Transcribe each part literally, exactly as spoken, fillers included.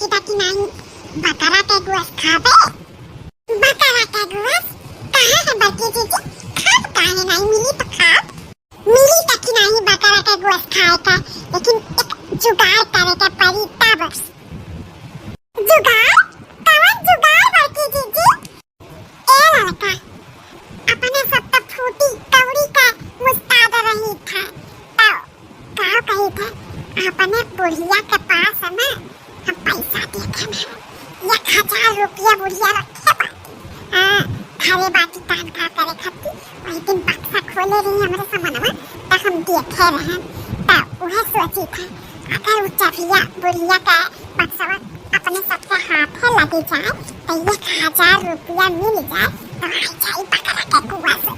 कि नाहीं बकरा के गोस खाबे? बकरा के गोस? कहाँ है बड़की जीजी? खाब काहे नाहीं? मिली तो खाब। मिली त कि नाहीं बकरा के गोस खाए के, लेकिन एक जुगाड़ करे के पड़ी तब। जुगाड़? कवन जुगाड़ बड़की जीजी? ए लड़का, अपने सब त फूटी कौड़ी के मुस्ताद रही थे, तो का कही थे, अपने बुढ़िया के पास ना हम पैसा देखे हैं, एक हजार रुपया बुढ़िया रखे बाटी। हाँ, घरे बाटी कान का करे खाती, वही दिन बक्सा खोले रही हमरे समनवा, त हम देखे रहे, त उहे सोची थे, अगर उ चबिया बुढ़िया के बक्सवा अपने सबके हाथे लगी जाए, त एक हजार रुपया मिल जाए, त आई जाई बकरा के कुआ से।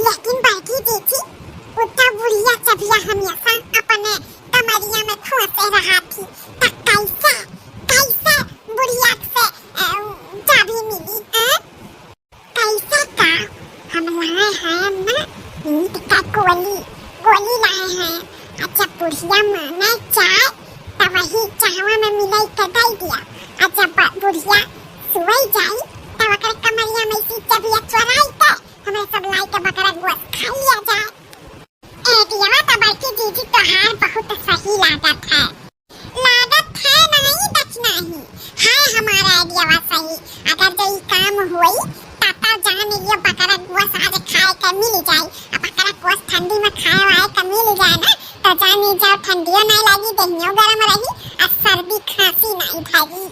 लेकिन बड़की जीजी, उ त बुढ़िया चबिया हमेशा अपने कमरिया में खोसे रहा थी, त कैसे, कैसे बुढ़िया से, अ, चाबी मिली, हैं? कैसे का? हम लाए हैं ना ईंट का गोली, गोली लाए हैं। अच्छा, बुढ़िया माने चाय, त वही चाहवा में मिलाई के दे दिया। अच्छा, ब-, बुढ़िया सोई जाई, त ओकर कमरिया में से चबिया चोराई के हमरे सब लाई के बकरा गोस खा लिया जाए। ए दियवा, त बड़की जीजी तोहार बहुत सही लागत है। लागत है नहीं दखना ही है हमारा आइडियावा सही। अगर जो ई काम होई, त, त जान लियो बकरा गोस आज खाए के मिल जाई। अब बकरा गोस ठंडी में खाए वाए के मिल जाए ना, त जान जाओ ठंडियो नहीं लागी, देहियो गरम रही, आ सर्दी खांसी नहीं भागी।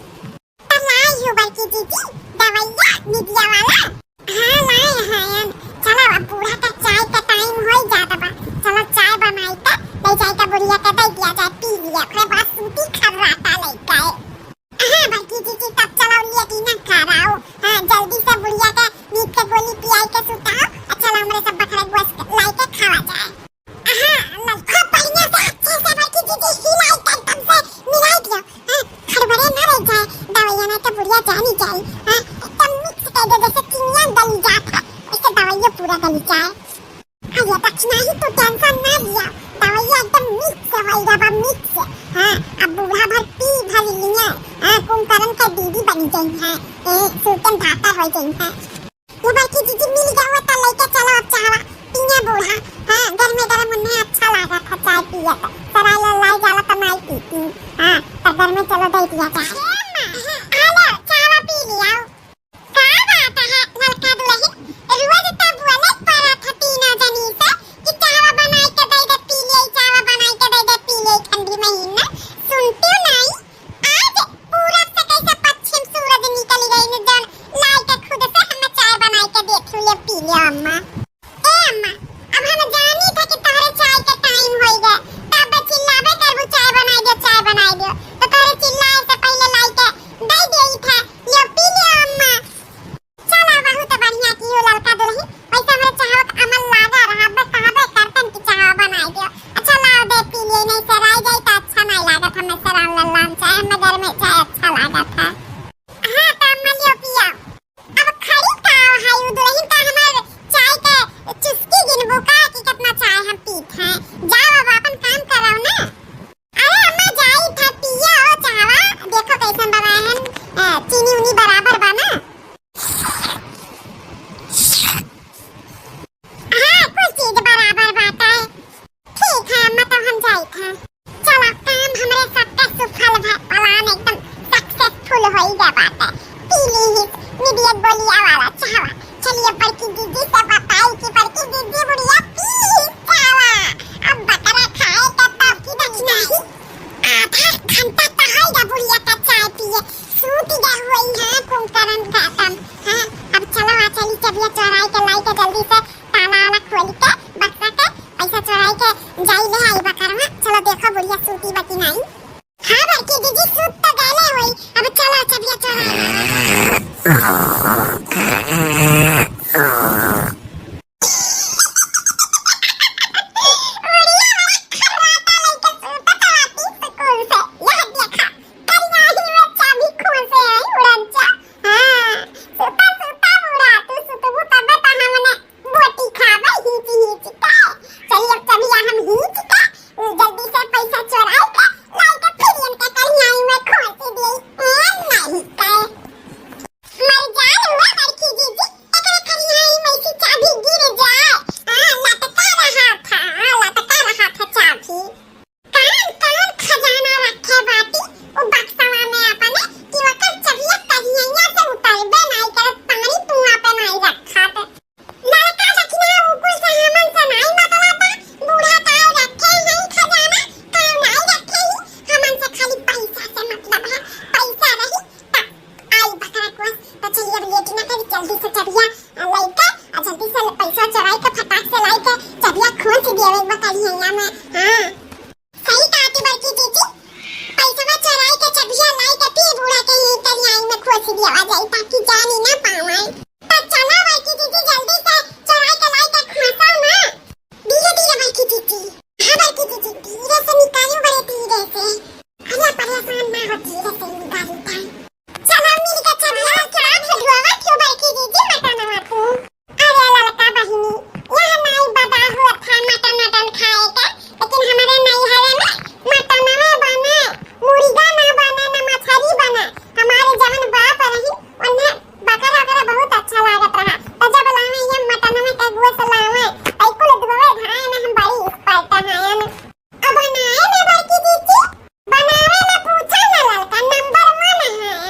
त लाई हो बड़की जीजी, दवैया निदिया वाला। हाँ, लाए हैं। चलो, अब बूढ़ा का चाय का टाइम हो ही जाता बा। चलो, चाय बनाई के ले जाए के बुढ़िया के दे दिया जाए, पी लिया। ओकरे बाद सूती खर्राटा लेके। हाँ, बड़की जीजी, तब चलो, लेटी ना कराओ। हाँ, जल्दी से बुढ़िया के नींद के गोली पियाई के सुताओ। आ चलो, हमरे सब बकरा गोस लाई के खावा जाए। हाँ, ललका बढ़िया से अच्छे से बड़की जीजी हिलाई के एकदम से मिलाई दियो। हाँ, खड़बड़े ना रह जाए, दवाइया ना तो बुढ़िया जानी जाई। हाँ, एकदम मिक्स कर दे, जैसे चिनिया गली जात है, ऐसे दवाइया पूरा गली जाए। अरे दक्षिणा ही, तू टेंशन ना लिया, दवाइया एकदम मिक्स है, वही रबा मिक्स। हाँ, अब बूढ़ा भर पी भर लिया। हाँ, कुंभकर्ण के दीदी बनी गई है, ए, सूतन भाता हो गई है। ये बड़की जीजी मिल गया हुआ तो लेके चलो अब चाहवा पिया बूढ़ा। हाँ, गरमे गरम उन्हें अच्छा लागा था चाय पिए तो। सराय लल्लाई जाला तो नाई पीती। हाँ, तो गरमे चलो दे दिया चाय। हेलो, चाहवा पी लिया। का बात है ललका दुल्हन? रोज तो बोले पड़ा था तीनों जनी से कि चाहवा बनाई के दे दे पी ले, चाहवा बनाई के दे दे पी ले, ठंडी महीना सुनती हो नहीं। आज पूरब से कैसे पश्चिम सूरज निकल गई ने, जौन लाई के खुद से हमें चाय बनाई के देती ले पी ले अम्मा। ए अम्मा, अब हम जानी था कि तोहरे चाय के टाइम होई गए, तब चिल्लाबे करबू चाय बनाई दे, चाय बनाई दे, तो तोहरे चिल्लाए से पहले लाई के दे देई था, ले पी ले अम्मा। चला, बहुत बढ़िया कियो ललका दुल्हन। वैसे हमरे चाहवा के अमल लागा रहा, अबे कहबे करतन कि चाहवा बनाई दियो। अच्छा, लाओ दे पी लिए, नहीं सराय जाई तो अच्छा नहीं लागत। हमें सरान लल्लान चाय, हमें घर में चाय अच्छा लागत है। हाँ, तो अम्मा लियो पिया। अब खड़ी का है उ दुल्हन का हमार चाय के चुस्की गिनबू का कि कितना चाय हम पीत हैं। जाओ अब अपन काम कराओ ना। अरे अम्मा, जाई था पिया हो चाहवा, देखो कैसन बनाए हैं, अ, चीनी उनी बराबर बा ना? हाँ, कुल चीज बराबर बाटे। ठीक है अम्मा, तो हम जाई था। चलो, काम हमरे सबके सुफल भा, plan एकदम successful होई गया बाटे। पी ली ही मीडियम गोलिया वाला चाहवा। चलिए बड़की दीदी से बताई कि बड़की दीदी बुढ़िया पी ही चाहवा। अब बकरा खाए के तब की दक्षिणा ही। आधा घंटा तो होई गया बुढ़िया का चाय पिए। सूत गया हुई है कुंभकर्ण का तम। हाँ, अब चलो आ चली चबिया चोराई के लाई के जल्दी से ताला वाला खोल के बक्सा के पैसा चोराई के जाई ले आई बकरवा। चलो देखो बुढ़िया सूती बा कि नाई। हाँ बड़की दीदी, सूत तो गले होई, अब चलो चबिया चोराई। बुढ़िया बड़ा खर्राटा लेके सूतत रहती सुकून से। यह देखा, करिया ही में चाबी खोसे है उड़नचा। हाँ, सुता सुता बूढ़ा, तू सुतबू तबे तो हमने बोटी खाबे हीच हीच के। चलिए अब चबिया हम हीच के, जल्दी से पैसा चोराई के, लाई के फिर इनके करियाई में खोस दी। ए चबिया लइके, आ जल्दी से पैसा चोराई के फटाक से लाई के चबिया खोस देवे बकरिया में। हाँ, सही कहती बड़की जीजी, पैसा चोराई के चबिया लाई के फिर बूढ़ा के ही तरियाई में खोस देवा जाई, ताकि जानी ना पावे। तो चलो बड़की जीजी, जल्दी से चोराई के लाई के खोसा ना। धीरे धीरे बड़की जीजी। हाँ बड़की जीजी, धीरे से निकालो, बड़े धीरे से। अरे परेशान ना हो, धीरे से निकाली था। चलो मिल के चबिया चोरा के ढुआवा क्यों बड़की जीजी, मटनवा तू। अरे ललका बहिनी, यहाँ नाई बदा हुआ था मटन वटन खाए के, लेकिन हमारे नैहरे में मटनवे बने, मुर्गा ना बने, ना मछरी बने। हमारे जवन बाप रही, उन्हें बकरा वकरा बहुत अच्छा लागत रहा। तो जब लावे ये मटनवे के गोस लावे, तो कुल धोवे धाए में हम बड़ी expert हैं। अब बनाए में बड़की जीजी, बनावे में पूछा ना ललका, number one है।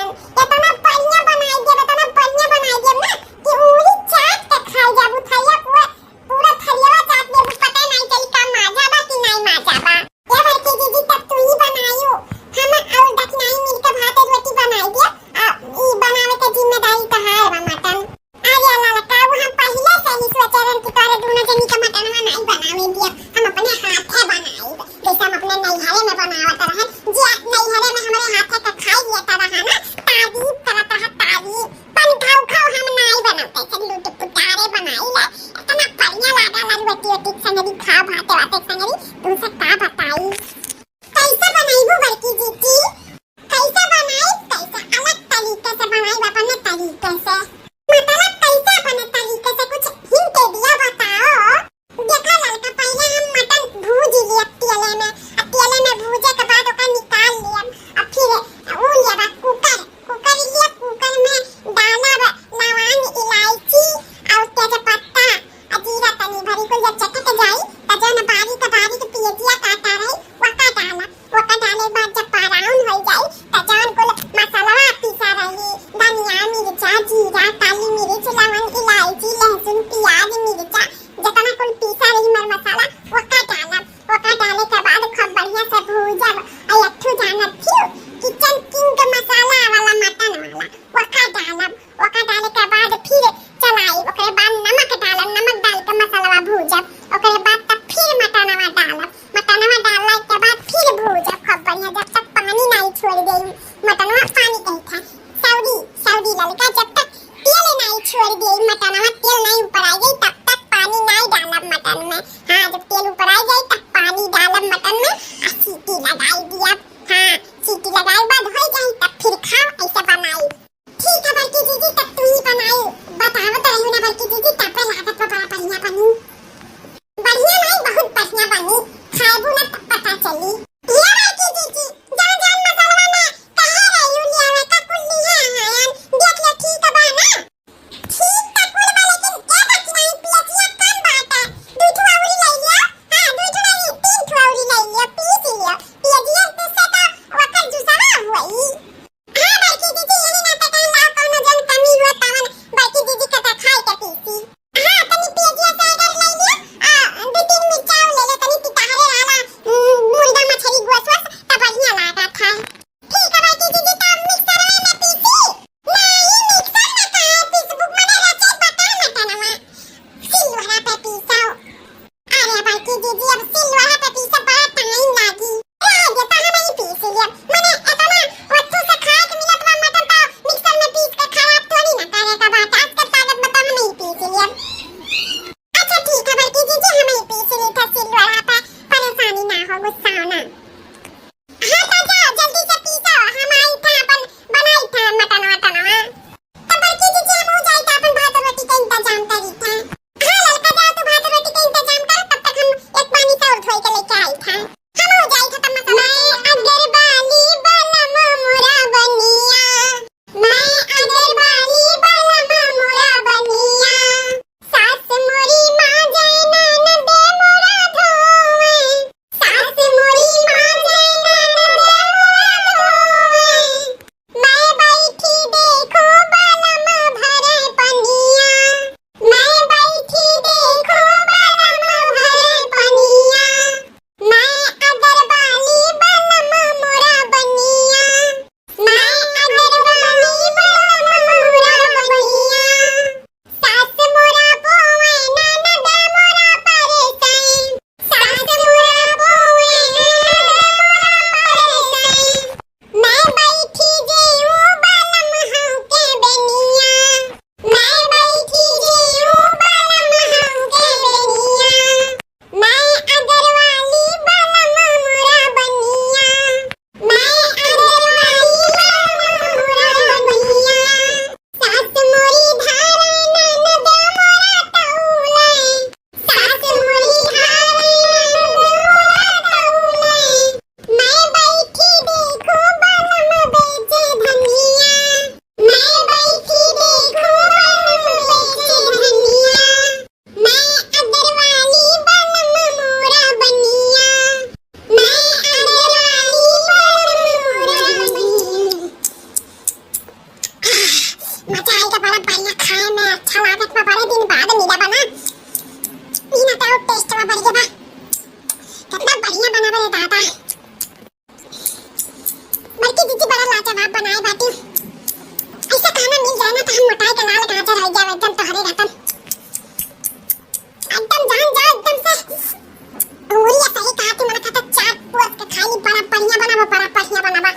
इतना बढ़िया बनाई देब, इतना बढ़िया बनाई देब ना कि उंगली चाट के खाई जाबू, थरिया पूरा, पूरा थरियावा चाट लेबू, पता नहीं चली का माजा बा कि नहीं माजा बा। ये बड़की जीजी, तब तू ही बनायू, हम और दखनाई मिल के भात रोटी बनाई दिया। आ, ई बनावे के जिम्मेदारी तहार बा मटन। अरे ललका, वो हम पहिले से ही सोचे रहन कि तोरे दोनों जनी के मटनवा नहीं बनावे दिया, हम अपने हाथे बनाई, जैसे हम अपने नैहरे में बनावत रहे। जे नैहरे में हमारे हाथे का खाई लिया था रहा ना, तारीफ करत रहा, तारीफ। पन खाऊ खाऊ हम नहीं बनाते, सब लूट पुटारे बनाई ले। इतना बढ़िया लागा ला रोटी ओटी के संगरी, खा भाते वाते के संगरी, तुमसे का बताई। कैसे बनाईबू बड़की जीजी? कैसे बनाई, कैसे अलग तरीके से बनाई, अपने तरीके से। मतलब कैसे अपने तरीके से, कुछ hint दिया बताओ। देखा ललका, पहले हम मटन भूज लिया तेले में, आ तेले में भूजे के बाद ओका निकाल लिया, आ फिर ऊ लिया बा कुकर, कुकर लिया, कुकर में डाला बा लवंग, इलायची और तेजपत्ता, आ जीरा तनी भरी कुल जब चटक जाई, त जौन बारीक बारीक पियजिया काटा रही, ओका डाला। ओका डाले के बाद जब brown हो जाई, त जौन कुल मसाला पीसा रही, धनिया, मिर्चा, जीरा, काली मिर्च, लवंग, इलायची, लहसुन, प्याज, मिर्चा, जितना कुल पीसा रही मर मसाला, ओका डाला। ओका डाले के बाद खूब बढ़िया से भूजब। आ एक ठो जानत थी, Kitchen King मसाला वाला, मटन वाला, ओका डालब। ओका डाले के बाद फिर चलाइब, ओकरे बाद नमक डालब, नमक डाल के मसालवा भूजब, ओकरे बाद तब फिर मटनवा डालब, मटनवा डालला के बाद फिर भूजब खूब बढ़िया, जब तक पानी नहीं छोड़ देई। मटनवा पानी कही था, सॉरी, सॉरी ललका, जब तक तेल नहीं छोड़ देई मटनवा, तेल नहीं ऊपर आ जाई, तब तक पानी नहीं डालब मटन में। हाँ, जब तेल ऊपर आ जाई, तब पानी डालब मटन में, आ सीटी लगाई दिया। हाँ, सीटी लगाए बाद हो जाई, तब फिर खाओ, ऐसे बनाई। ठीक है बड़की जीजी, तब तू ही बनाई, बतावत रही ना बड़की जीजी, तबे लागत बा बड़ा बढ़िया बनी। बढ़िया नहीं, बहुत बढ़िया बनी, खाएबू ना तब पता चली। ये बड़की जीजी, जौन जौन मसालवा में कहे रही लियावे का कुल लिहे हैं, देख ले ठीक बा ना? ठीक त कुल बा, लेकिन ए बचवाई खाए में अच्छा लागत बा, बड़े दिन बाद मिला बा ना। ई ना तो taste बा बढ़िया बा। कितना बढ़िया बना बा रे दादा। बड़की जीजी बड़ा लाजवाब बनाए बाटी। ऐसा खाना मिल जाए ना तो हम मोटाई के लाल गाजर हो जाए एकदम तोहरे रहतन। एकदम जान जा एकदम से। पूरी या सही कहा तू, मन खाता चाट परोस के खाई, बड़ा बढ़िया बना बा, बड़ा बढ़िया बना बा।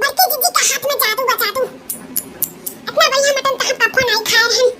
बड़की जीजी के हाथ में जादू बा जादू। इतना बढ़िया मटन तो हम कभो नहीं खाए रहन।